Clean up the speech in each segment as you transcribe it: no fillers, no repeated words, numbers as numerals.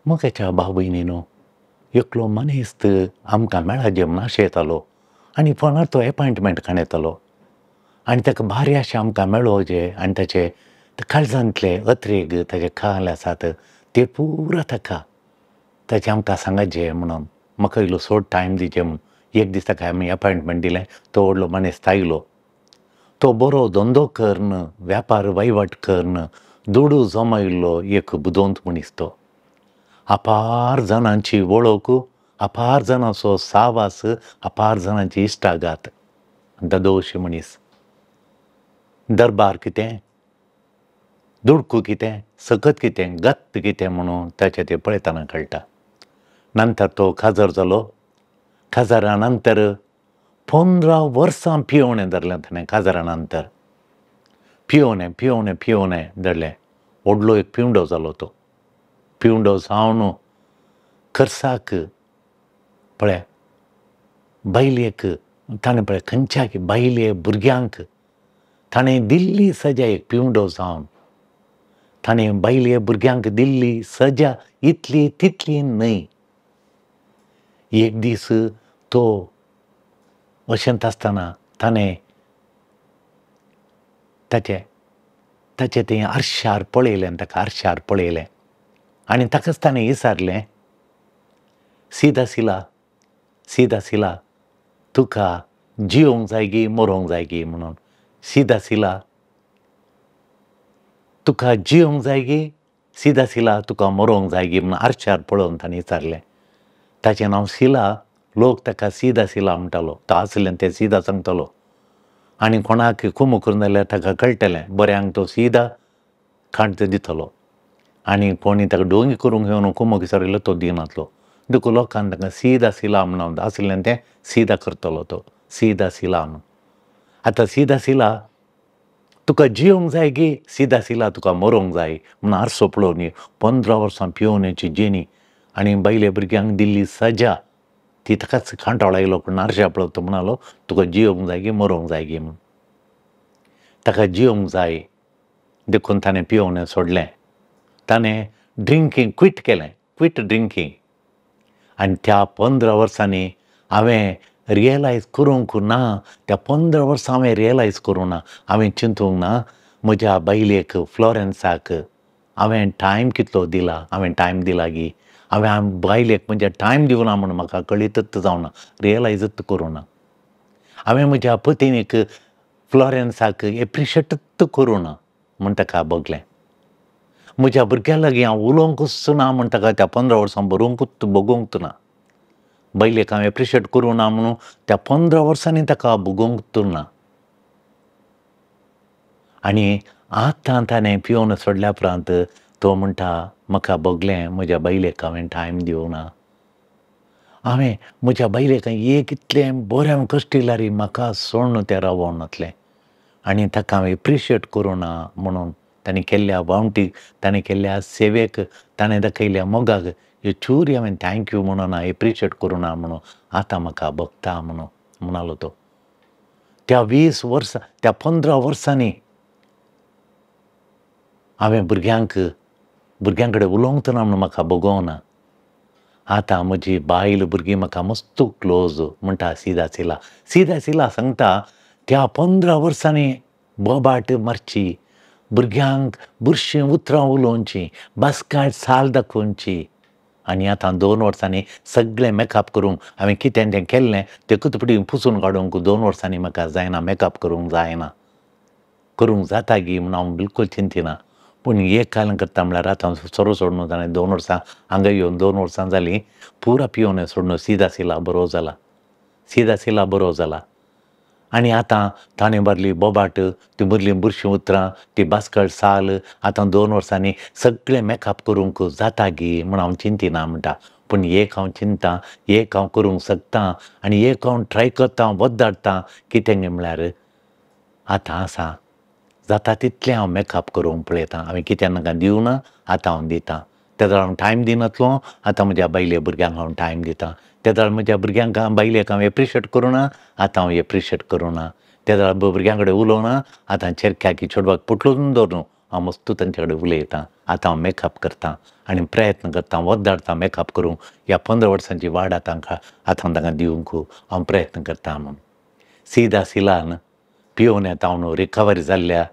मोगाच्या भाव भयणीनो, एकलो मनीस आमकां मेळाजे म्हूण आशेतालो आनी फोनार तो एपॉयंटमेंट काडयतालो आनी ताका भारी आशा आमकां मेळो जे आनी ताचे काळजांतले अत्रेग ताचे खाल आसात ते पुरा ताका ताचें आमकां सांगाचे म्हणून म्हाका इल्लो सोड टायम दिवचे म्हूण. एक दीस ताका आमी एपॉयंटमेंट दिलें, तो व्हडलो मनीस आयलो. तो बरो धंदो करून व्यापार वहिवाट करून दुडू जमयल्लो एक बुदवंत मनीस तो. अपार जाणांची वळख, अपार जाणांचो सावास, अपार जाणांची इश्टागात, दादोशी मनीस. दरबार कितें, दुडकू कितें, सकत कितें, गत्त कितें म्हणून ताचें तें पळयतना कळटा. नंतर तो काजार जालो. काजारा नंतर 15 वर्सां पियोवणें धरलें ताणें. काजारा नंतर पियोवणें पियोवणें पियोवणें धरलें. व्हडलो एक पिवंडो जालो तो. पिवंडो जावन खर्चाक पळय बायलेक ताणें पळय खंयच्या बायले भुरग्यांक ताणें दिल्ली सजा एक पिवंडो जावन ताणें बायले भुरग्यांक दिल्ली सजा इतली तितली न्हय. एक दीस तो अशेंत आसतना ताणें ताचें ताचें तें आरशार पळयलें, ताका आरशार पळयलें आनी ताकाच ताणें विचारलें, सीधा सिला, सीधा सिला, तुका जियोंक जाय गी मरोंक जाय गी म्हणून. सीधा सिला, तुका जियोंक जाय गी, सीधा सिला, तुका मरोंक जाय गी म्हणून आरशार पळोवन ताणें विचारलें. ताचें नांव सिला, लोक ताका सीधा सिला म्हणटालो. तो आसलें तें सीधा सांगतालो आनी कोणाक कुमो करून जाल्यार ताका कळटलें बऱ्यांक तो सीधा खाण दितलो आनी कोणी ताका डोंगी करूंक घेवन कुमो विचारिल्लो तो दिनातलो. देखून लोकान ताका सीधा सिला म्हणून आसलें तें सीधा करतलो तो, सीधा सिला म्हणून. आतां सीधा सिला तुका जियोंक जाय गी, सीधा सिला तुका मरोंक जाय म्हणून आरसो पळोवन 15 वर्सां पियोवण्याची जेणी आनी बायले भुरग्यांक दिल्ली सजा ती ताकाच कांटाळो आयलो. पूण आरशा पळोवन तो म्हणालो तुका जियोंक जाय गी मरोंक जाय गी म्हणून. ताका जियोंक जाय देखून ताणें पियोवणें सोडलें. ताणें ड्रिंकींग क्विट केलें, क्विट ड्रिंकींग. आनी त्या 15 वर्सांनी हांवें रियलायज करूंक ना, त्या 15 वर्सां हांवें रियलायज करूंक ना, हांवें चिंतूंक ना म्हज्या बायलेक फ्लोरन्साक हांवें टायम कितलो दिला, हांवें टायम दिला गी, हांवें बायलेक म्हज्या टायम दिवना म्हूण म्हाका कळीतच जावना, रियलायजच करूं ना. हांवें म्हज्या पतीनीक फ्लोरन्साक एप्रिशिएटच करूं ना म्हूण ताका भोगलें. म्हज्या भुरग्यां लागीं हांव उलोवंकूच ना म्हूण ताका त्या 15 वर्सां बरोवंकूच भोगोवंक ना. बायलेक हांव एप्रिशिएट करूं ना म्हणून त्या 15 वर्सांनी ताका भोगोवंक ना. आनी आतां ताणें पिवन सोडल्या उपरांत तो म्हणटा म्हाका भोगलें म्हज्या बायलेक हांवें टायम दिवंक ना, हांवें म्हज्या बायलेक एक इतलें बरें कश्ट दिल्यार म्हाका सोडून तें रावोंक नासलें आनी ताका हांवें एप्रिशिएट करूं ना म्हणून ताणें केल्ल्या वावटीक, ताणें केल्ल्या सेवेक, ताणें दाखयल्ल्या मोगाक ह्यो चूरी हांवें thank you म्हणून ना, एप्रिशिएट करूं ना म्हणून आतां म्हाका भोगता म्हणून म्हणालो तो. त्या 20 वर्सां, त्या 15 वर्सांनी हांवें भुरग्यांक भुरग्यां कडेन उलोवंक ना म्हणून म्हाका भोगोवना. आतां म्हजी बायल भुरगीं म्हाका मस्त क्लोज म्हणटा सीधा सिला. सीधा सिला सांगता त्या 15 वर्सांनी बोबाट मारची, भुरग्यांक बुरशीं उतरां उलोवची, बास्काट साल दाखोवची आनी आतां 2 वर्सांनी सगळें मेकअप करूंक हांवें कितें तें केल्लें तें कुतपटी पुसून काडूंक 2 वर्सांनी म्हाका जायना, मेकअप करूंक जायना, करूंक जाता गी म्हूण हांव बिलकूल चिंतिना. पूण एक कारण करता म्हळ्यार आतां सोरो सोडून ताणें 2 वर्सां हांगा येवन 2 वर्सां जालीं पुरा पिवन सोडून सीधा सिला बरो जाला, सीधा सिला बरो जाला. आनी आतां ताणें भरली बोबाट, ती भरली बुरशीं उतरां, ती बास्कट साल आतां 2 वर्सांनी सगळें मेकअप करूंक जाता गी म्हूण हांव चिंतिना म्हणटा. पूण एक हांव चिंता, एक हांव करूंक शकता आनी एक हांव ट्राय करता, वद्दाडटा कितें गे म्हळ्यार आतां आसा जाता तितलें हांव मेकअप करूंक पळयता. हांवें कितें नाका दिवना आतां हांव दितां. तेदोळ हांव टायम दिनातलो, आतां म्हज्या बायले भुरग्यांक हांव टायम दितां. तेदोळ म्हज्या भुरग्यांक बायलेक हांव एप्रिशिएट करूं ना, आतां हांव एप्रिशिएट करूं ना. तेदोळ भुरग्यां कडेन उलोवना, आतां चेरक्याक चेडवाक पुटलून दवरून हांव मस्तू तांचे कडेन उलयतां. आतां हांव मेकअप करतां आनी प्रयत्न करतां, वद्दाडतां मेकअप करूंक. ह्या 15 वर्सांची वाड आतां आतां तांकां दिवंक हांव प्रयत्न करतां म्हणून. सीधा सिलान पियोवन येता रिकवरी जाल्ल्या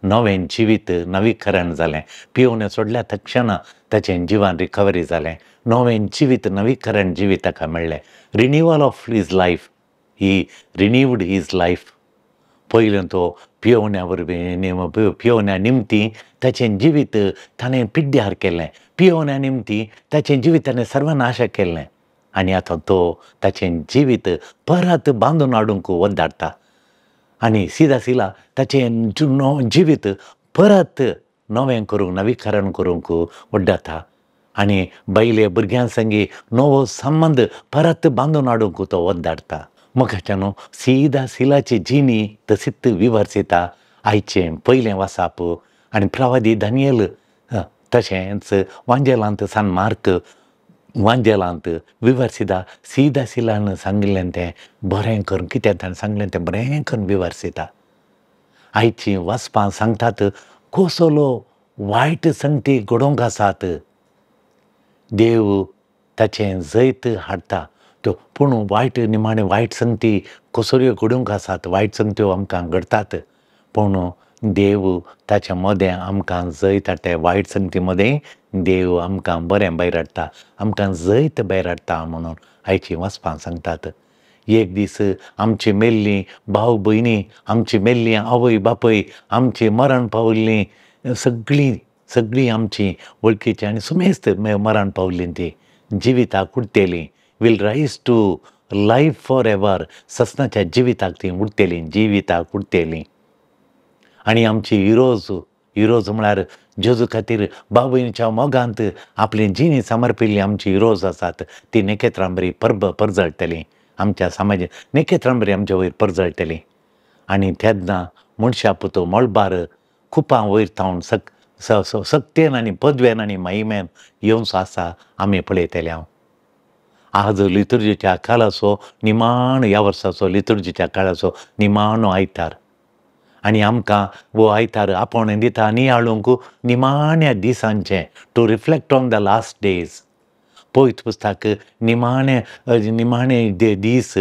नवें जिवीत नवीकरण जालें. पियोवन सोडल्या तक्षणा ताचें जिवन रिकवरी जालें, नवें जिवीत नवीकरण जिवीत ताका मेळ्ळें. Renewal of his life, he renewed his life. पयलें तो पियोवण्या वरवीं पियोवण्या निमती ताचें जिवीत ताणें पिड्ड्यार केलें, पियोवण्या निमती ताचें जिवीत ताणें सर्वनाश केलें आनी आतां तो ताचें जिवीत परत बांदून हाडूंक वद्दाडटा आनी सीधा सिला ताचें जिवीत परत नवें करूंक नवीकरण करूंक वड्डाता आनी बायले भुरग्यां संगी नवो संबंद परत बांदून हाडूंक तो वद्दाडटा. मोगाच्यानो सीधा सिलाची जिणी तशीच विवर्सिता आयचें पयलें वासाप आनी प्रवादी दानियल तशेंच वांजेलांत सान मार्क वांजेलांत विवर्सिता सीधा सिलान सांगिल्लें तें बरें करून कितें ताणें सांगलें तें बरें करून विवर्सिता. आयचीं वाचपां सांगतात कसलो वायट संगती घडोवंक आसात, देव ताचें जैत हाडटा त्यो, पूण वायट निमाणें वायट संगती कसल्यो घडोवंक आसात, वायट संगत्यो आमकां घडटात, पूण देव ताच्या मदें आमकां जैत हाडटा. वायट संगती मदें देव आमकां बरें भायर हाडटा, आमकां जैत भायर हाडटा म्हणून आयचीं वाचपां सांगतात. एक दीस आमची मेल्लीं भाव भयणी, आमची मेल्लीं आवय बापूय, आमची मरण पाविल्लीं सगळीं सगळीं आमची वळखीचीं आनी सुमेस्त मरण पाविल्लीं तीं जिविताक उरतलीं, will rise to life for ever. ससनाच्या जिविताक तीं उरतलीं, जिविताक उरतलीं. आनी आमची हिरोज, हिरोज म्हळ्यार जेजू खातीर भाव भयणीच्या मोगांत आपली जिणी समर्पिल्ली आमची हिरोज आसात, ती नखेत्रां बरी परजळटलीं आमच्या समाजांत, नखेत्रां बरी आमच्या वयर परजळटलीं. आनी तेन्ना मनशा पुतो मळबार कुपां वयर थावन सक्तेन आनी पदवेन आनी महिमेन येवचो आसा आमी पळयतले. हांव आज लितुर्जीच्या काळाचो निमाणो, ह्या वर्साचो लितुर्जीच्या काळाचो निमाणो आयतार आनी आमकां वो आयतार आपोवणें दिता नियाळूंक निमाण्या दिसांचें, to reflect on the last days. पवित्र पुस्तक निमाणे निमाणे दीस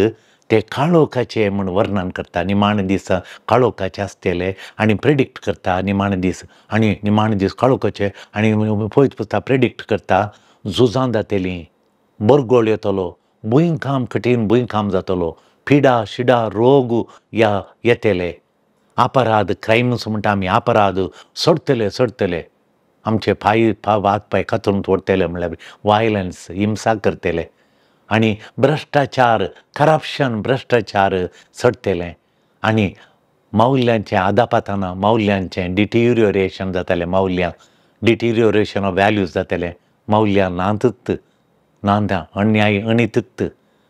ते काळोखाचे म्हूण वर्णन करता. निमाणे दीस काळोखाचे आसतले आनी प्रेडिक्ट करता निमाणे दीस, आनी निमाणे दीस काळोखाचे आनी पवित्र पुस्तक प्रेडिक्ट करता झुजां जातलीं, बरगोळ येतलो, भुंयकांप, कठीण भुंयकांप जातलो, पिडा शिडा रोग ह्या येतले, अपराध क्रायम्स म्हणटा आमी, अपराध सोडटले सोडटले, आमचे पांय हात पांय कातरून दवरतले म्हणल्यार वायलन्स, हिंसा करतले आनी भ्रश्टाचार, करप्शन, भ्रश्टाचार चडटलें आनी मौल्यांचें आदापाताना मौल्यांचें डिटिरियोरेशन जातलें, मौल्यां डिटिरियोरेशन ऑफ वॅल्यूज जातलें, मौल्यां नातच नांदा अन्याय अनितच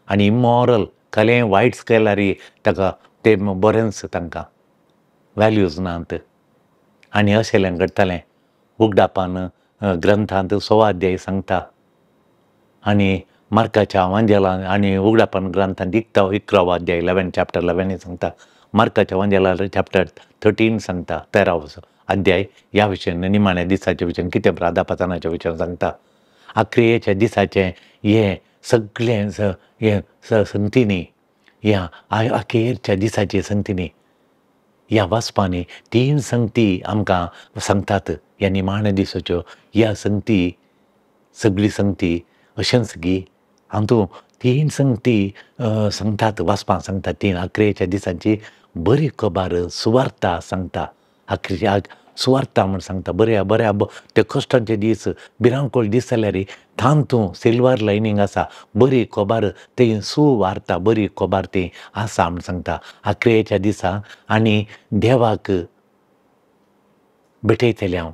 आनी इमॉरल कलें वायट केल्यार ताका तें बरेंच तांकां वॅल्यूज नात आनी अशें घडटलें. उगडापान ग्रंथांत 1.25 अध्याय सांगता आनी मार्काच्या वांजेलान आनी उगडापान ग्रंथांत 11 अध्याय 11 चॅप्टर 11 सांगता, मार्काच्या वांजेलान चॅप्टर 13 सांगता, 13 अध्याय ह्या विशयान निमाण्या दिसाच्या विशयान कितें प्रादापातानाच्या विशयान सांगता. आक्रियेच्या दिसाचें हें सगळें हें संगतींनी, ह्या अखेरच्या दिसाचे संगतींनी ह्या वाचपांनी 3 संगती आमकां सांगतात. ह्या निमाण्या दिसाच्यो ह्या संगती सगळी संगती अशेंच गी हातूंत 3 संगती सांगतात, वाचपां सांगतात. 3 आक्रियेच्या दिसांची बरी खबर सुवार्ता सांगता, आक्रिया सुवार्ता म्हूण सांगता. बऱ्या बऱ्या ते कश्टांचे दीस भिरांकूळ दीस जाल्यार तातूंत सिल्वर लायनींग आसा, बरी खबर ती सुवार्ता बरी खबर ती आसा म्हूण सांगता आक्रियेच्या दिसा. आनी देवाक भेटयतले हांव,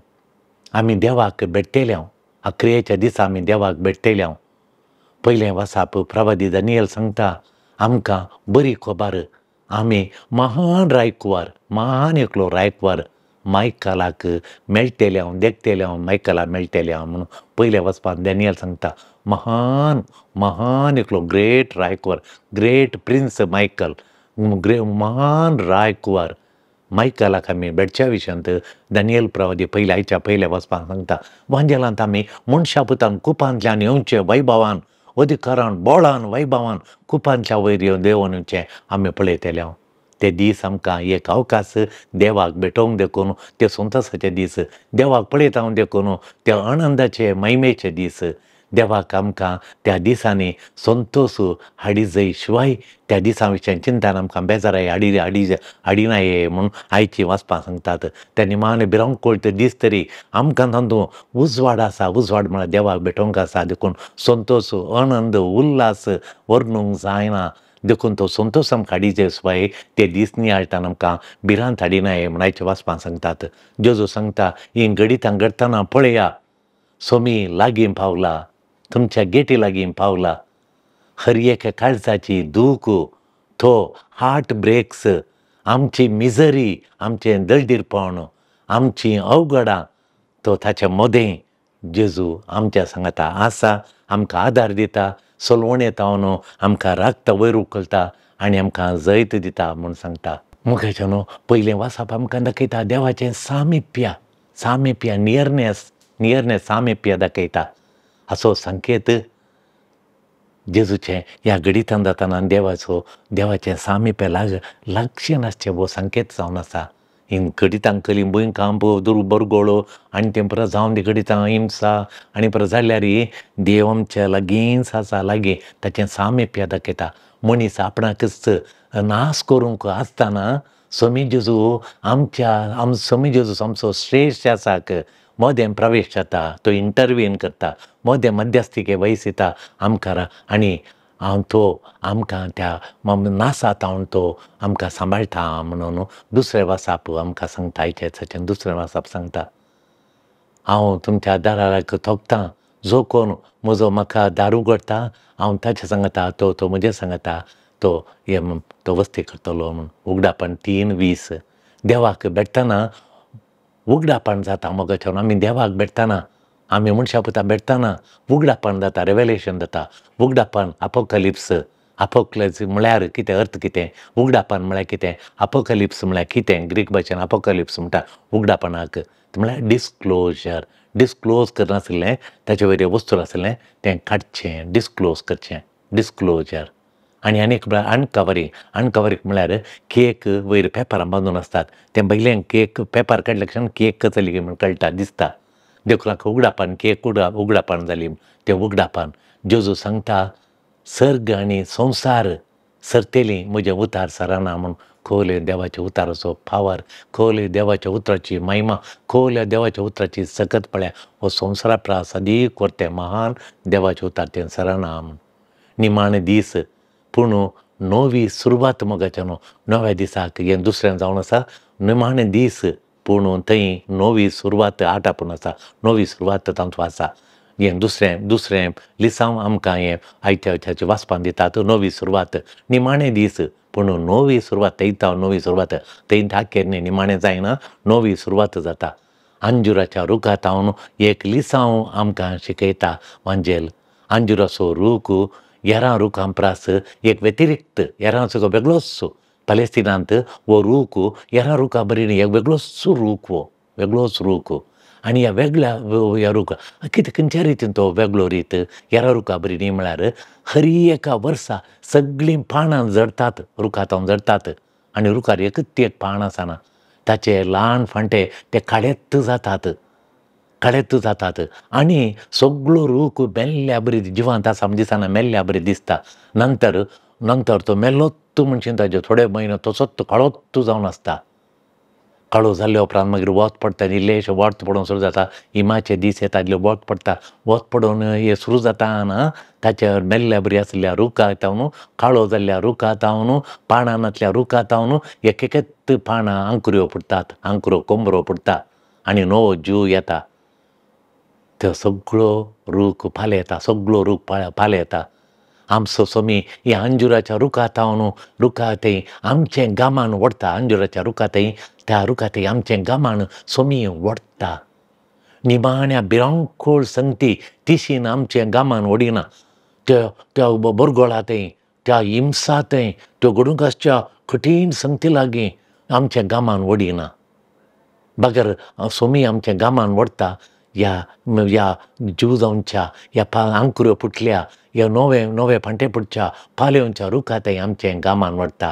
आमी देवाक भेटतले हांव, आक्रियेच्या दिसा आमी देवाक भेटतले हांव. पयलें वासाप प्रवादी दानियल सांगता आमकां बरी खबर, आमी महान रायकुवार, महान एकलो रायकुवार मायकलाक मेळटले हांव, देखतले हांव, मायकलाक मेळटले हांव म्हणून पयलें वचपाक डॅनियल सांगता. महान महान एकलो ग्रेट रायकुवार, ग्रेट प्रिन्स मायकल, महान रायकुवार मायकलाक आमी भेटच्या विशयांत दानियल प्रवादी पयल्या आयच्या पयल्या वचपाक सांगता. वांजेलांत आमी मनशा पुतान कुपांतल्यान येवचें वैभवान, अधिकारान, बोळान, वैभवान कुपांतल्या वयर येवन देंवन येवचें आमी पळयतले. ते दीस आमकां एक अवकाश देवाक भेटोवंक देखून, ते संतोसाचे दीस, देवाक पळयता देखून ते आनंदाचे महिमेचे दीस. देवाक आमकां त्या दिसांनी संतोश हाडी जाय शिवाय त्या दिसां विशयान चिंतान आमकां बेजाराय हाडी हाडी हाडिनाये म्हूण आयची वाचपाक सांगतात. त्या निमाणे भिरांकूळ ते दीस तरी आमकां तातूंत उजवाड आसा, उजवाड म्हळ्यार देवाक भेटोवंक आसा देखून संतोश, आनंद, उल्हास वर्णूंक जायना देखून तो संतोश आमकां हाडीचे शिवाय ते दीस नियाळटाना आमकां भिरांत हाडिनाये म्हूण आयचे वाचपाक सांगतात. जेजू सांगता हीं घडितां घडटना पळया, सोमी लागीं पावला, तुमच्या गेटी लागीं पावला. हर एका काळजाची दूख, तो हार्ट ब्रेक्स, आमची मिजरी, आमचें दळडीरपण, आमचीं अवघडां, तो ताच्या मदें जेजू आमच्या सांगाता आसा, आमकां आदार दिता, सलवण येता न्हू आमकां राखता, वयर उखलता आनी आमकां जैत दिता म्हूण सांगता. मुखाच्या न्हू पयलें वाचप आमकां दाखयता देवाचें सामिप्य, सामिप्य, नियरनेस, नियरनेस, सामिप्य दाखयता. असो संकेत जेजूचें ह्या घडितान जाताना देवाचो देवाचें सामिप्य लागचें नासचें हो संकेत जावन आसा. ही घडितां कली भुंयकांप, बरगोळो आनी तें परत जावन ती घडितां हिंसा आनी परत जाल्यार देव आमच्या लागींच आसा, लागीं ताचें सामिप्य दाखयता. मनीस आपणाकच नाश करूंक आसतना स्वामी जेजू आमच्या स्वामी जेजू आमचो श्रेश्ठ आसाक मदें प्रवेश जाता, तो इंटरव्हीन करता, मदें मध्यस्थिके वयस येता आमकां आनी तो आमकां त्या नासा तावन तो आमकां सांबाळटा म्हणून दुसरें वासाप आमकां सांगता. आयचें दुसरें वासाप सांगता, हांव तुमच्या दाराक थोकतां, जो कोण म्हजो म्हाका दार उगडटा हांव ताचे सांगता, तो तो म्हजें सांगता, तो हे तो वस्ती करतलो म्हूण. उगडापण 3:20. देवाक भेटतना उगडापण जाता मोगाच्यान. आमी देवाक भेटतना, आमी मनशा पुता भेटतना उगडापण जाता, रेवेलेशन जाता. उगडापण अपोकलिप्स, अपोकलिप्स म्हळ्यार कितें, अर्थ कितें, उगडापण म्हळ्यार कितें, अपोकलिप्स म्हळ्यार कितें, ग्रीक भाशेन अपोकलिप्स म्हणटा उगडापणाक, म्हळ्यार डिस्क्लोजर. डिस्क्लोज करनासलें, ताचे वयर वस्तू आसलें तें काडचें, डिस्क्लोज करचें, डिस्क्लोजर. आनी आनीक म्हळ्यार अनकवरींग. अनकवरींग म्हळ्यार केक वयर पेपरां बांदून आसतात, तें पयलें केक पेपर काडले क्षण केक कसली म्हूण कळटा, दिसता. देखून उगडापण, केक उगडापण जाली तें उगडापण. जेजू सांगता सर्ग आनी संवसार सरतेली म्हजें उतार सरना म्हूण. खोवले देवाच्या उताराचो पावर, खोवले देवाच्या उतराची महिमा, खोवल्या देवाच्या उतराची सकत पळया हो संवसारा प्रास अदीक वरतें महान देवाचें उतार तें सरना म्हूण. निमाणे दीस पूण नवी सुरवात मोगाच्या न्हू, नव्या दिसाक हें दुसरें जावन आसा निमाणे दीस, पूण थंय नवी सुरवात आटापून आसा, नवी सुरवात तातूंत आसा. हें दुसरें दुसरें लिसांव आमकां हें आयत्या आयत्याचें वाचपाक दितात, नवी सुरवात निमाणे दीस पूण नवी सुरवात थंय नवी सुरवात थंय धाकेर न्ही, निमाणें जायना, नवी सुरवात जाता. अंजुराच्या रुखा तावन एक लिसांव आमकां शिकयता वांजेल. अंजुराचो रूख हेरां रुखां प्रास एक व्यतिरिक्त, हेरांचो वेगळोच. पलेस्तिनांत हो रूख हेरां रुखां बरी एक वेगळोच रूख, हो वेगळोच रूख. आनी ह्या वेगळ्या ह्या रूख कितें खंयच्या रितीन तो वेगळो रीत हेरां रुखां बरी न्ही म्हळ्यार हर एका वर्सा सगळीं पानां झडटात, रुखां तावन झडटात आनी रुखार एकच एक पान आसना, ताचे ल्हान फांटे ते काळेत जातात, काळेत जातात आनी सगळो रूख मेल्ल्या बरी जिवांत आसा म्हणजे दिसना, मेल्ल्या बरी दिसता. नंतर नंतर तो मेल्लोच म्हणशीं ताजे थोडे म्हयने तसोच काळोच जावन आसता. काळो जाल्ल्या उपरांत मागीर वत पडटा, इल्लेशें वत पडून सुरू जाता, हिमाचे दीस येता, इल्लें वत पडटा, वत पडून हें सुरू जाता ना ताचेर मेल्ल्या बरी आसल्या रुखा तावन, काळो जाल्ल्या रुखा तावन, पानां नासल्या रुखा तावन एक एकच पानां आंकऱ्यो फुट्टात, आंकरो कोंबरो फुट्टा आनी नवो जीव येता. तो सगळो रूख पालेता, सगळो रूख पालेता. आमचो स्वामी ह्या अंजुराच्या रुखा तावन रुखा थंय आमचें गामान ओडटा, अंजुराच्या रुखा थंय त्या रुखा थंय आमचें गामान स्वामी ओडटा. निमाण्या भिरांकूळ संगती तिशीन आमचें गामान ओडिना, त्या त्या बरगोळा थंय, त्या हिंसा थंय, त्यो घडूंक आसच्या कठीण संगती लागीं आमच्या गामान वडिना, बगर सोमी आमच्या गामान वडटा ह्या ह्या जीव जावच्या ह्या आंकुऱ्यो फुटल्या ह्या नवे नवे फांटे फुटच्या पालेवच्या रुखा थंय आमचें गामान वडटा.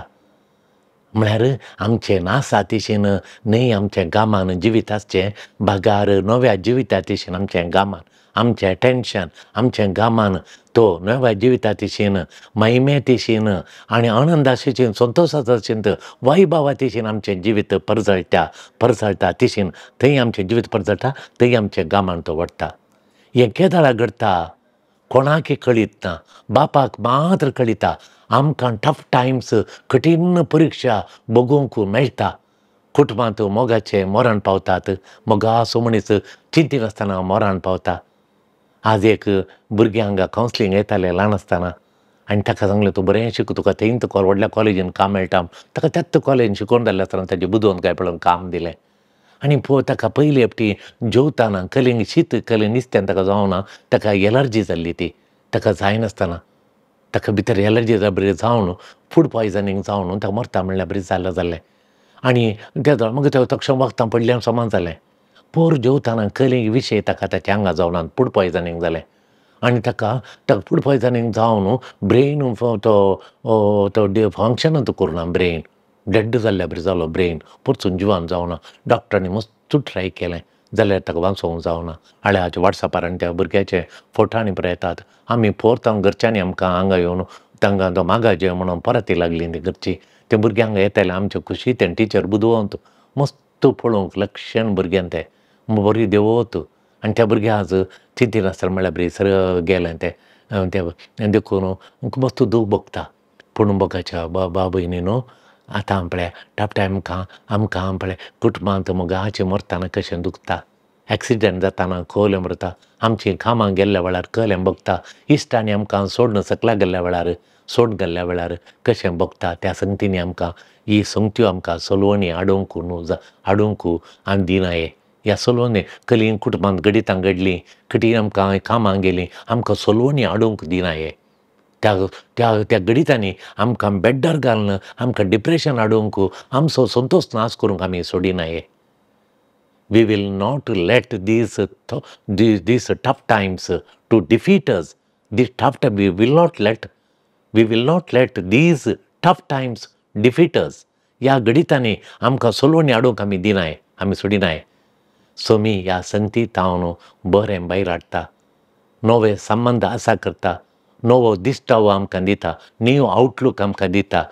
म्हळ्यार आमचें नासा तिशेन न्हय आमच्या गामान जिवीत आसचें, बगार नव्या जिविता तिशेन आमचें गामान आमचें टेंशन आमचें गामान तो नव्या जिविता तिशेन महिमे तिशेन आनी आनंदा तिशेन संतोशाचा तिशेन वैभवा तिशेन आमचें जिवीत परजळटा परजळटा तिशेन थंय आमचें जिवीत परजळटा, थंय आमचें गामान तो वडटा. हें केदळा घडटा कोणाकय कळीत ना, बापाक मात्र कळिता. आमकां टफ टायम्स कठीण परिक्षा भोगूंक मेळटा. कुटुंबांत मोगाचें मरण पावतात, मोगाचो मनीस चिंतिनासतना मरण पावता. आज एक भुरगें हांगा कावन्सिलींग येतालें ल्हान आसतना आनी ताका सांगलें तूं बरें शिक, तुका थंयच व्हडल्या कॉलेजीन काम मेळटा. ताका त्याच कॉलेजीन शिकोवन जाल्लें आसतना ताजें बुदवंत काय पळोवन काम दिलें. आनी ताका पयली एकटी जेवताना कलिंग शीत कलिंग नुस्त्यान ताका जावना, ताका एलर्जी जाल्ली ती ताका जायनासतना ताका भितर एलर्जी बरी जावन फूड पॉयजनींग जावन ताका मरता म्हणल्यार बरी जाल्लें जालें. आनी त्या मागीर तक्षण वखदां पडलीं आनी समान जालें. पोर जेवताना कलिंग विशय ताका ताच्या आंगा जावना फूड पॉयजनींग जालें आनी ताका ताका फूड पॉयजनींग जावन ब्रेन तो तो फंक्शन करुना, ब्रेन डेड जाल्ल्या बरी जालो, ब्रेन परतून जिवान जावना. डॉक्टरांनी मस्त ट्राय केलें जाल्यार ताका वांचोवंक जावना. हाळ्याच्या वॉट्सॅपार आनी त्या भुरग्याचे फोटो आनी येतात. आमी पोरतां घरच्यांनी आमकां हांगा येवन तांकां तो मागाजे म्हणून परत लागली ती घरची. ते भुरगे हांगा येताले आमचे खुशी ते टिचर बुदवंत मस्त पळोवंक लक्षण भुरग्यान ते बरी देवत. आनी त्या भुरग्यां आज चिंतिनासतना म्हणल्यार बरी सर गेलें तें तें देखून मस्त दूख भोगता. पूण मोगाच्या बाबा भयणी न्हू आतां पळय टफ टायम आमकां पळय कुटुंबांत मोगाचें मरतना कशें दुखता, एक्सिडंट जाताना खोलें मरता, आमचीं कामां गेल्ल्या वेळार कलें भोगता, इश्टांनी आमकां सोडून सकला गेल्ल्या वेळार सोड गेल्ल्या वेळार कशें भोगता. त्या संगतींनी आमकां ही संगत्यो आमकां सोलवणी हाडूंक न्हू हाडूंक आमी दिनाये. ह्या सोलवणी कलीन कुटुंबांत घडितां घडलीं कठीण आमकां कामां गेलीं आमकां सोलवणी हाडूंक दिनाये. त्या त्या त्या घडितांनी आमकां बेड्डार घालून आमकां डिप्रेशन हाडूंक आमचो संतोश नाश करूंक आमी सोडिनाये. We will not let these tough times to defeat us. These tough times we will not let, we will not let these tough times defeat us. ह्या घडितांनी आमकां सोलवणी हाडूंक आमी दिनाय, आमी सोडिनाय. सोमी ह्या संगती तावन बरें भायर हाडटा, नवे संबंद आसा करता, नवो दिश्टावो आमकां दिता, न्यू आवटलूक आमकां दिता,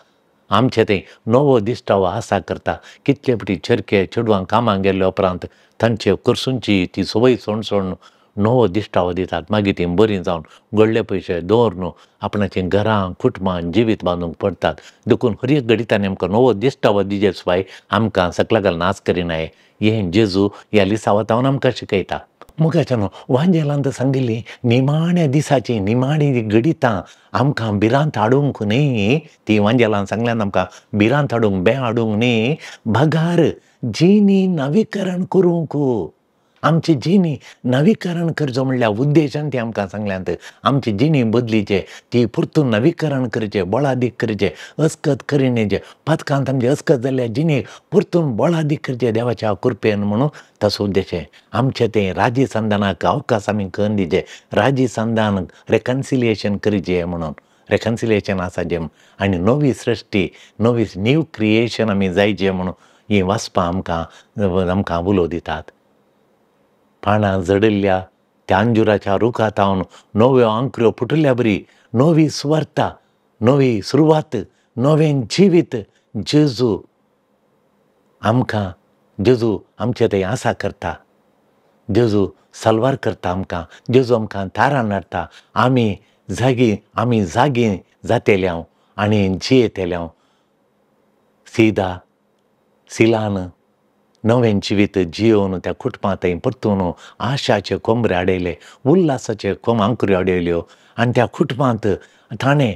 आमचें थंय नवो दिश्टावो आसा करता. कितले फावटी चेरके चेडवांक कामाक गेल्ले उपरांत तांचे करसूंची ती संवय सोड सोडून नवो दिश्टावो दितात. मागीर तीं बरीं जावन व्हडले पयशे दवरून आपणाचीं घरां कुटुंबां जिवीत बांदूंक पडटात. देखून हर एक घडितांनी आमकां नवो दिश्टावो दिजे शिवाय आमकां सकला नाच करिनाय. हें जेजू ह्या लिसांवांत आमकां शिकयता. मोगाच्यानो वांजेलान सांगिल्ली निमाण्या दिसाची निमाणी घडितां आमकां भिरांत हाडूंक न्ही, ती वांजेलान सांगल्यान आमकां भिरांत हाडूंक बें हाडूंक न्ही, बगार जिणी नवीकरण करूंक आमची जिणी नवीकरण करचो म्हणल्यार उद्देशान ती आमकां सांगल्यांत. आमची जिणी बदलीचे, ती परतून नवीकरण करचें, बळादीक करचें, अस्कत करिणेचें, पातकांत आमचे अस्कत जाल्ल्या जिणेक परतून बळादीक करचें देवाच्या कृपेन म्हणून ताचो उद्देश. आमचें तें राजी संधानाक अवकाश आमी करून दिवचे, राजी संधान रेकन्सिलिएशन करचें म्हणून, रेकन्सिलिएशन आसा जें आनी नवी सृश्टी नवी न्यू क्रिएशन आमी जायचें म्हणून हीं वाचपां आमकां आमकां उलो दितात. पानां जडिल्ल्या त्या अंजुराच्या रुखांत नव्यो आंकऱ्यो फुटिल्ल्या बरी नवी सुवार्ता, नवी सुरवात, नवें जिवीत जेजू आमकां, जेजू आमचे थंय आसा करता, जेजू सलवार करता आमकां, जेजू आमकां तारान हाडटा. आमी जागी, आमी जागी जातेले हांव आनी जियेतले हांव. सीदा सिलान नवें जिवीत जियोवन त्या कुटुंबां थंय परतून आशाचे कोमरे हाडयले, उल्हासाचे आंकऱ्यो हाडयल्यो आनी त्या कुटुंबांत ताणें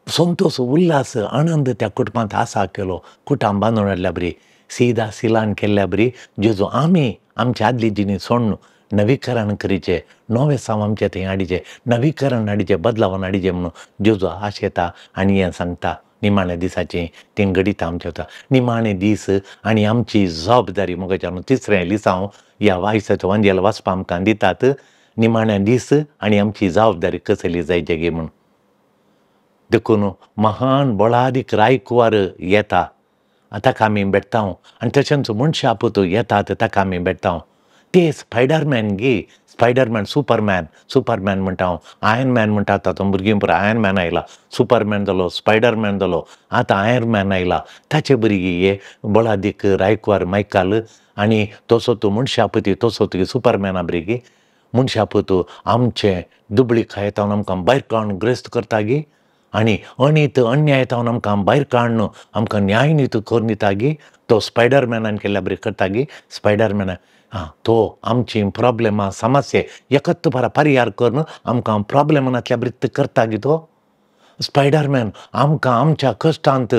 संतोश, उल्हास, आनंद त्या कुटुंबांत आसा केलो. कुटां बांदून हाडल्या बरी, सीदा सिलान केल्ल्या बरी जेजू आमी आमची आदली जिणी सोडून नवीकरण करीचें, नवें साव आमचें थंय हाडीचें, नवीकरण हाडीचें, बदलावन हाडीचें म्हणून जेजू आशेता आनी हें सांगता. निमाण्या दिसाचें तें घडीत आमचें वता निमाणे दीस आनी आमची जबाबदारी मोगाच्यान तिसरें लिसांव ह्या आयसाचो वांजेल वाचपा आमकां दितात. निमाण्या दीस आनी आमची जबाबदारी कसली जायची गे म्हूण. देखून महान बळादीक रायकुवार येता ताका आमी भेटता आनी तशेंच मनशां पूत येतात ताका आमी भेटता. ते स्पायडरमॅन गे, स्पायडरमॅन सुपरमॅन, सुपरमॅन म्हणटा हांव, आयर्न मॅन म्हणटा. आतां भुरगीं पुरो आयर्न मॅन आयला, सुपरमॅन जालो, स्पायडरमॅन जालो, आतां आयर्न मॅन आयला. ताचे भुरगीं हे बळादीक रायकुवार मायकाल आनी तसो तूं मनशां पूत तसो तुगे सुपरमॅना भुरगीं मनशां पूत आमचें दुबळी खायत आमकां भायर काडून ग्रेस्त करता गे आनी अनीत अन्याय तावन आमकां भायर काडून आमकां न्याय नीत करून दिता गे. तो स्पायडरमॅनान केल्ल्या बरी करता गे. स्पायडरमॅना आं तो आमची प्रॉब्लेमां समस्या एकत्र परा परिहार करून आमकां प्रॉब्लेमांतल्या बरी करता गे. तो स्पायडरमॅन आमकां आमच्या कश्टांत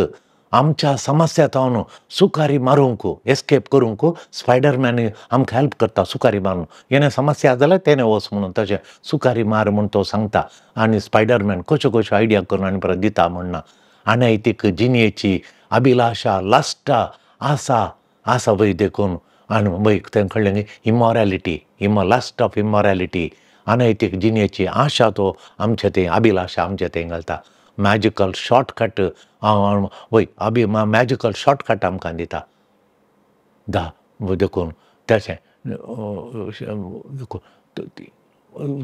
आमच्या समस्या तावन सुकारी मारूंक एस्केप करूंक स्पायडरमॅन आमकां हेल्प करता. सुकारी मारून येणे समस्या जाल्यार तेणें वच म्हणून तशें सुकारी मार म्हूण तो सांगता आनी स्पायडरमॅन कश्यो कश्यो आयडिया करून आनी परत दिता म्हणना. अनैतीक जिणेची अभिलाशा लास्टा आसा आसा वय देखून आनी वय तें कळ्ळें इमॉरेलिटी लास्ट ऑफ इमॉरेलिटी अनैतीक जिणेची आशा तो आमचे थंय अभिलाशा आमचे थंय घालता. मॅजिकल शॉर्टकट वय अभि मॅजिकल शॉर्टकट आमकां दिता दा देखून तशें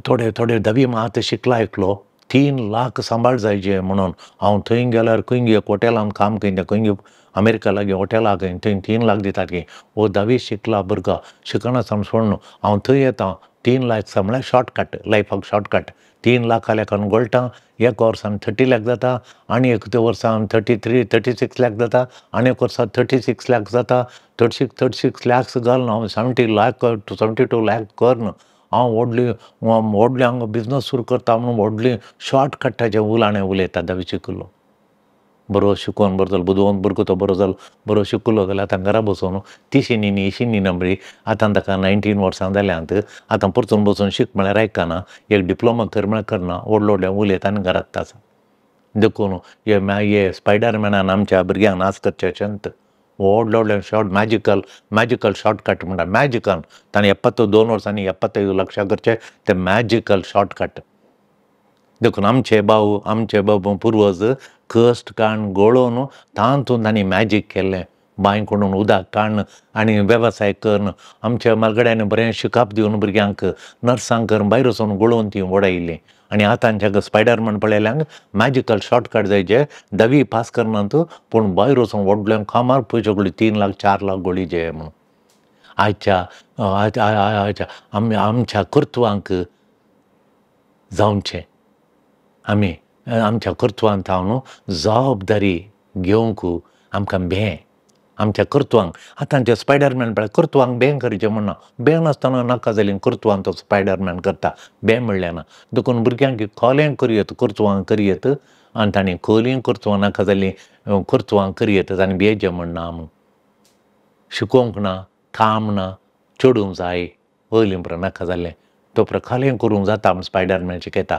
थोडे थोडे धवी मात शिकला एकलो 3 लाख सांबाळ जायचे म्हणून हांव थंय गेल्यार खंय एक हॉटेलान काम खंय खंय अमेरिका लागीं हॉटेलाक खंय थंय 3 लाख दितात की हो धावी शिकला भुरगो शिकना सोडून हांव थंय येता 3 लाख म्हळ्यार शॉर्टकट लायफाक शॉर्टकट 3 लाख लेखान गोळटा एक वर्सान 30 लाख जाता आनी एक वर्सान 33 36 लाख जाता आनी एक वर्सा 36 लाख जाता 36 लॅक्स घालून हांव 70 लाख 72 लाख करून हांव व्हडली व्हडले हांगा बिजनस सुरू करता म्हणून व्हडली शॉर्टकटाचें उलाणें उलयता धावी शिकिल्लो बरो शिकोवन बरो जालो बुदवंत भुरगो तो बरो जालो बरो शिकिल्लो जाल्यार आतां घरा बसोवन तिशींनी इशींनी नंबरी आतां ताका 19 वर्सां जाल्यांत आतां परतून बसून शीक म्हळ्यार आयकना एक डिप्लोमा कर म्हळ्यार करना व्हडलो व्हडलें उलयता आनी घरांत आसा. देखून हे हे स्पायडरमॅनान आमच्या भुरग्यांक नाश करचें अशेंत व्हडले व्हडले शॉर्ट मॅजिकल मॅजिकल शॉर्टकट म्हणटा मॅजिकल ताणें 72 वर्सांनी 75 लक्षां करचें तें मॅजिकल शॉर्टकट. देखून आमचे भाऊ आमचे बाबू पुर्वज कश्ट काडून गळोवन तातूंत तांणी मॅजीक केल्लें बांय कोणून उदक काडून आनी वेवसाय करून आमच्या म्हालगड्यांनी बरें शिकप दिवन भुरग्यांक नर्सांक करून भायर वचून गळोवन ती वडयल्लीं. आनी आतांच्या स्पायडरमॅन पळयल्यांक मॅजिकल शॉर्टकट जायचे धावी पास करनात पूण भायर वचून व्हडल्या कामार पयशे गोळी 3 लाख 4 लाख गोळी जे म्हणून आयच्या आमी आमच्या कर्तुवांक जावचें आमी आमच्या कर्तुवान थावन जबाबदारी घेवंक आमकां भें आमच्या कर्तुवांक आतांचे स्पायडरमॅन पळय कर्तुवांक बें करचें म्हणना बें नासतना नाका जाली कर्तुवान तो स्पायडरमॅन करता बें म्हणलें ना. देखून भुरग्यांक खोलें करयत कर्तुवांक करयत आनी तांणी खोलीं कर्तुवां नाका जालीं कर्तुवांक करयत तांणी बेजें म्हणना म्हूण शिकोवंक ना काम ना चेडूंक जाय वयलें पुरो नाका जालें तो प्रकालें करूंक जाता म्हूण स्पायडरमॅन शिकयता.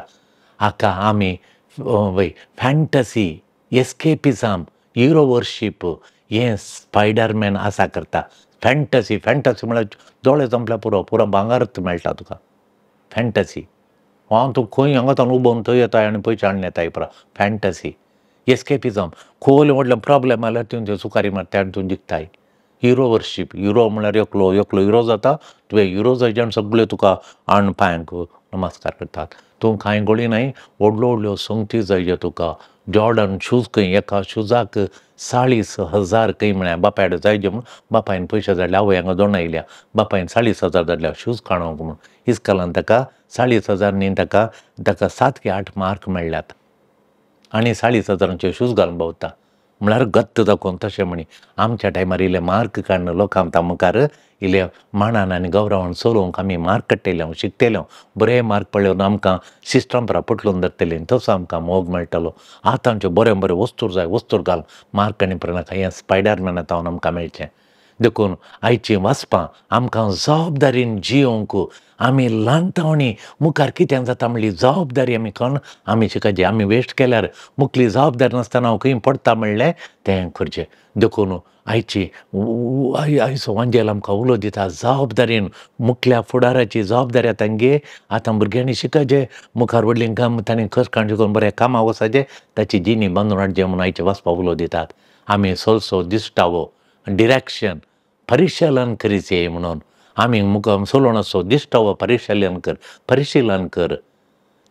हाका आमी वय फॅन्टसी एस्केपिझम हिरो वर्शीप हें स्पायडरमॅन आसा करता. फॅन्टसी फॅन्टसी म्हळ्यार दोळे जमल्यार पुरो पुरो भांगारच मेळटा तुका फॅन्टसी. हांव तूं खंय हांगा तावन उबोवन थंय येताय आनी पयशे हाडून येताय पुरो फॅन्टसी एस्केपिझम. खोल व्हडलें प्रॉब्लेम आल्यार तूं त्यो सुकारी मारता आनी तूं जिखताय. हिरो वर्शीप हिरो म्हळ्यार एकलो एकलो हिरो जाता तुवें हिरो जायचे आनी सगळे तुका हाडून पांयांक नमस्कार करतात. तूं कांय गोळी नाय व्हडल्यो व्हडल्यो संगती जाय तुका जॉर्डन शूज खंय एका शुजाक 40,000 खंय म्हळ्यार बापायड जायचे म्हूण बापायन पयशे धाडले आवय हांगा दोणायल्या बापायन 40,000 धाडल्या शूज काडूंक म्हूण इस्कॉलान ताका 40,000 न्ही ताका ताका 7 की 8 मार्क मेळ्ळ्यात आनी 40,000 शूज घालून भोंवता म्हळ्यार गत्त दाखोवन तशें म्हणी. आमच्या टायमार इल्ले मार्क काडून लोकां मुखार इल्ले मानान आनी गौरवान चलोवंक आमी मार्क काडटले शिकतले बरे मार्क पडले आमकां सिस्टम परा पटलून धरतले तसो आमकां मोग मेळटलो. आतां आमचे बरें बरें वस्तूर जाय वस्तूर घाल मार्क आनी नाका हें स्पायडरमॅना तावन आमकां मेळचें. देखून आयचीं वाचपां आमकां जबाबदारीन जियोंक आमी ल्हानतावणी मुखार कितें जाता म्हणली जबाबदारी आमी कन्न आमी शिकाची. आमी वेस्ट केल्यार मुखली जबाबदारी नासतना हांव खंय पडटा म्हणलें तें करचें. देखून आयची आयचो वांजेल आमकां उलो दिता जबाबदारीन मुखल्या फुडाराची जबाबदारी आतां गे. आतां भुरग्यांनी शिकाचें, मुखार व्हडलीं काम तांणी कश्टान शिकून बरें कामाक वचपाचें, ताची जिणी बांदून हाडचें म्हणून आयचें वाचपाक उलो दितात. आमी सोलसो दिश्टावो डिरेक्शन परिशलन करीचे म्हणून आमी मुखार सोलोण आसो दिश्टावो परिशलन कर, परिशिलन कर.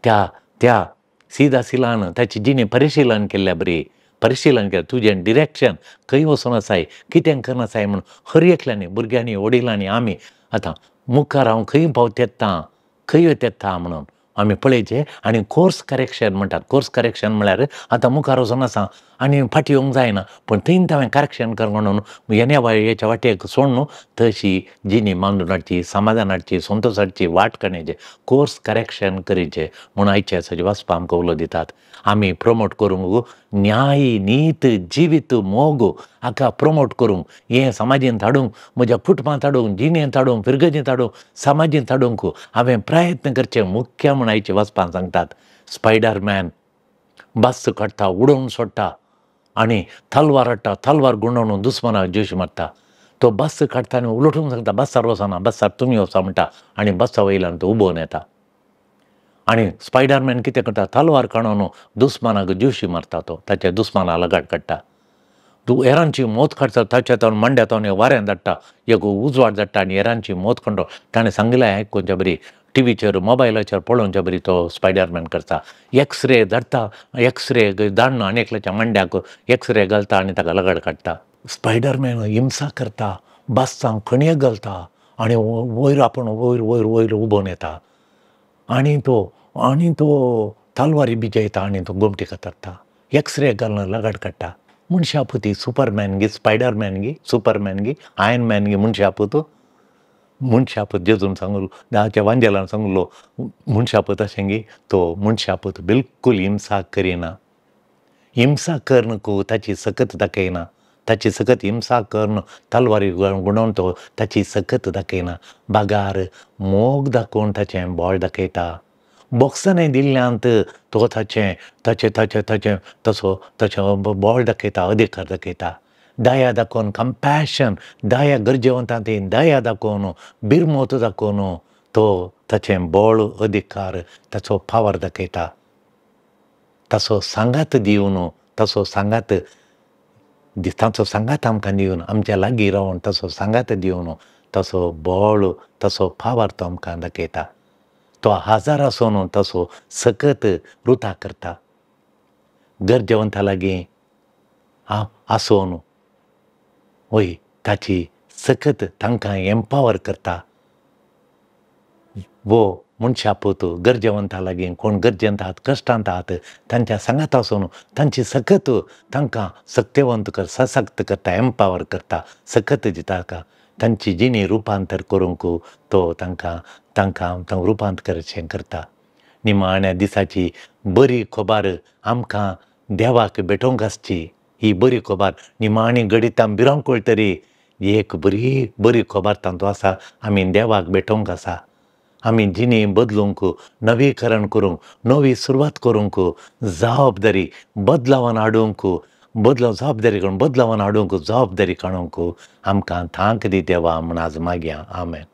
त्या त्या सीधा सिलान ताची जिणी परिशिलन केल्ल्या बरी, परिशिलन केलें तुजें डिरेक्शन खंय वचून आसाय, कितें करना आसाय म्हणून हर एकल्यांनी भुरग्यांनी वडिलांनी आमी आतां मुखार हांव खंय पावत येता खंय येता म्हणून आमी पळयचें. आनी कोर्स करेक्शन म्हणटात. कोर्स करेक्शन म्हळ्यार आतां मुखार वचून आसा आनी फाटीं येवंक जायना, पूण थंय हांवें करेक्शन कर म्हणून येण्या हेच्या वाटेक सोडून तशी जिणी बांदून हाडची, समाधान हाडची, संतोश हाडची वाट काडण्याचें कोर्स करेक्शन करीचें म्हूण आयचे सगळे वाचपा आमकां उलो दितात. आमी प्रमोट करूंक न्याय, नीत, जिवीत, मोग हाका प्रमोट करूंक, हें समाजींत हाडूंक, म्हज्या कुटुंबांत हाडूंक, जिणेंत हाडूंक, फिरगजेंत हाडूंक, समाजींत हाडूंक हांवें प्रयत्न करचे मुख्य म्हूण आयचे वाचपान सांगतात. स्पायडरमॅन बस काडटा, उडोवन सोडटा आनी तलवार हाडटा, तलवार गुंडोवन दुस्मनाक जोश मारता. तो बस काडटा आनी उलटून सांगता बसार वचना, बसार तुमी वचा म्हणटा आनी बसा वयल्यान तो उबोवन येता. आनी स्पायडरमॅन कितें करता, तलवार काडून दुस्मानाक जोशी मारता, तो ताच्या दुस्माना लगाड काडटा. तूं हेरांची मोत काडटा, ताच्या तावन मांड्या तावन वाऱ्यान धाडटा, एक उजवाड धाडटा आनी हेरांची मोत काडटा. ताणें सांगिल्लें आयकुच्या बरी टिवीचेर मोबायलाचेर पळोवच्या बरी तो स्पायडरमॅन करता. एक्सरे धाडटा, एक्सरे धाडून आनी एकल्याच्या मांड्याक एक्सरे घालता आनी ताका लगाड काडटा. स्पायडरमॅन हिंसा करता, बास्तां खणयेक घालता आनी वयर आपूण वयर वयर वयर उबोवन येता आनी तो तलवारी बिजयता आनी तो गोमटी कातरता, एक्सरे घालून लगाड काडटा. मनशा पुती सुपरमॅन गी, स्पायडरमॅन गी, सुपरमॅन गी, आयर्न मॅन गी मनशा पूत, मनशा पूत जेजून सांगलो, ताच्या वांजेलान सांगलो मनशा पूत अशें गी, तो मनशा पूत बिलकूल हिंसा करिना. हिंसा करनकू ताची सकत दाखयना, ताची सकत हिंसा करून तलवारी गुंडोवन तो ताची सकत दाखयना, बागार मोग दाखोवन ताचें बळ दाखयता. बॉक्सांनी दिल्ल्यांत तो ताचें ताचें ताचें ताचें तसो ताचें बळ दाखयता, अधिकार दाखयता. दया दाखोवन, कंपॅशन, दया गरजेवंतां ती दया दाखोवन, बिरमोत दाखोवन तो ताचें बळ, अधिकार, ताचो पावर दाखयता. ताचो सांगात दिवन, ताचो सांगात ताचो सांगात आमकां दिवन, आमच्या लागीं रावन ताचो सांगात दिवन ताचो बळ, ताचो पावर तो आमकां दाखयता. तो हजार आसून ताचो सकत रुता करता. गरजेवंता लागीं आसून वय ताची सकत तांकां एम्पावर करता. वो मनशा पूत गरजेवंता लागीं, कोण गरजेंत आहात, कश्टांत आहात, तांच्या सांगात आसून तांची सकत तांकां सक्तेवंत कर, सशक्त करता, एम्पावर करता, सकत दिता. तांची जिणी रुपांतर करूंक तो तांकां तांकां रुपांतर करचें करता. निमाण्या दिसाची बरी खबर आमकां देवाक भेटोवंक आसची. ही बरी खबर निमाणी घडितां भिरांकूळ तरी एक बरी बरी खबर तांतू आसा. आमी देवाक भेटोवंक आसा. आमी जिणी बदलूंक, नवीकरण करूंक, नवी सुरवात करूंक, जबाबदारी बदलावान हाडूंक, बदलाव जबाबदारी करून बदलावान हाडूंक, जबाबदारी काडूंक आमकां thank दी देवा म्हूण आज मागया. आमेन.